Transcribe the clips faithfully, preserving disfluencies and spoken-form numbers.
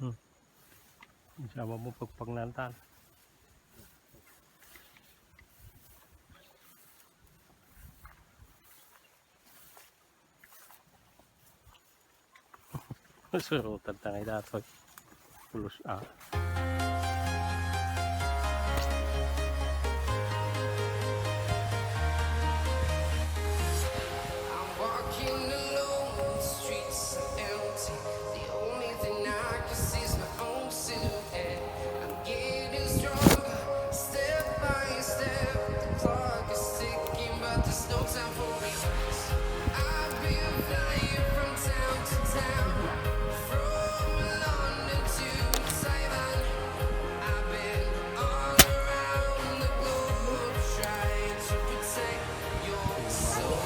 Hmm. Sama mo pagpagnantan. Surutan ta ngay datoy. Pulos, ah. I'm walking alone, the streets are empty. The only thing I can see is my own silhouette. I'm getting stronger, step by step. The clock is ticking, but there's no time for me. I've been flying from town to town, from London to Taiwan. I've been all around the globe trying to protect your soul.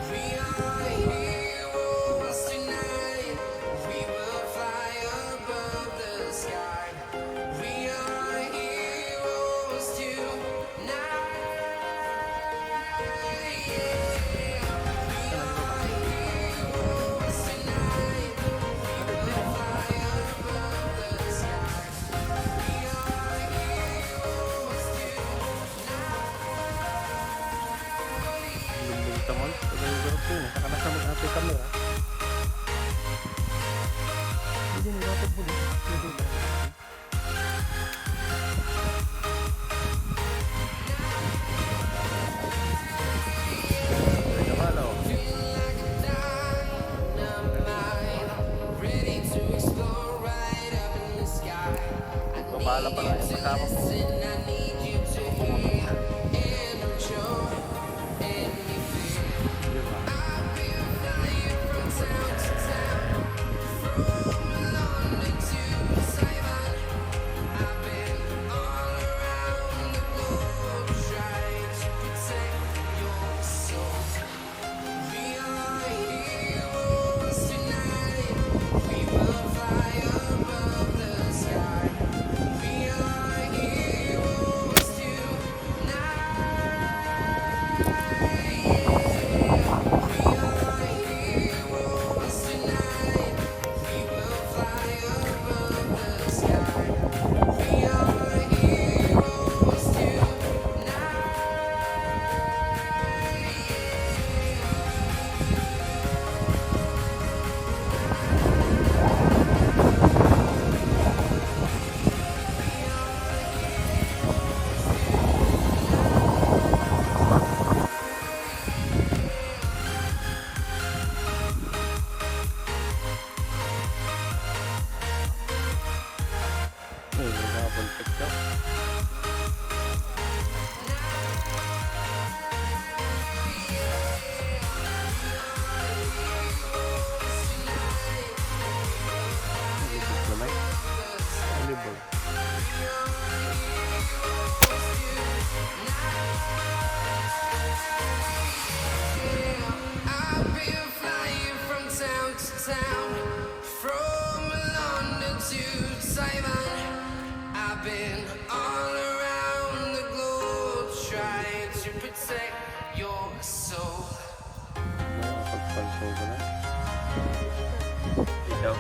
We are heroes tonight. We will fly above the sky. We are heroes tonight. Yeah. We are heroes tonight. We will fly above the sky. We are heroes tonight. Lumbong taman, tagal ko na po. Saka nasa mag-ate camera. Hindi, hindi ako po. Hindi, hindi. Ito, bahala pa lang yung kasama ko. Di ba? Ay, may mga bulpit ka. Bulpit na, Mike. Volleyball. I've been flying from town to town, from London to Taiwan. I've been all around the globe trying to protect your soul. Ano ang pagpanso ko na? Ikaw.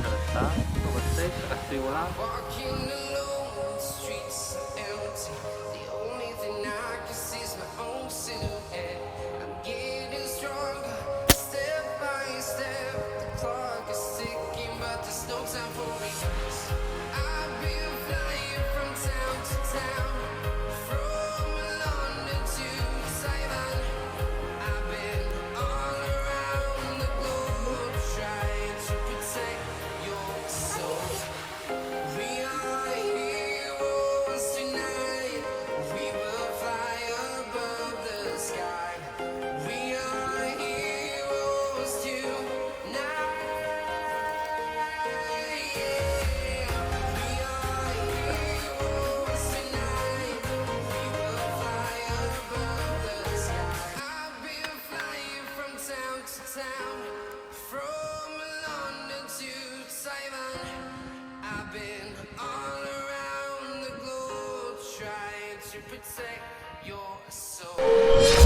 Sarap ta? Kamatay sa kasiwa. Walking alone, the streets are empty. The only thing I can see is my own silhouette. I'm getting stronger, step by step. The clock is ticking, but there's no time for me. I've been flying from town to town, from London to Taiwan. I've been all around the globe trying to protect your soul. We are heroes tonight. We will fly above the sky. We are heroes tonight. Yeah. We are heroes tonight. We will fly above the sky. I've been flying from town to town, from London to Taiwan. I've been all around the globe trying to protect your soul.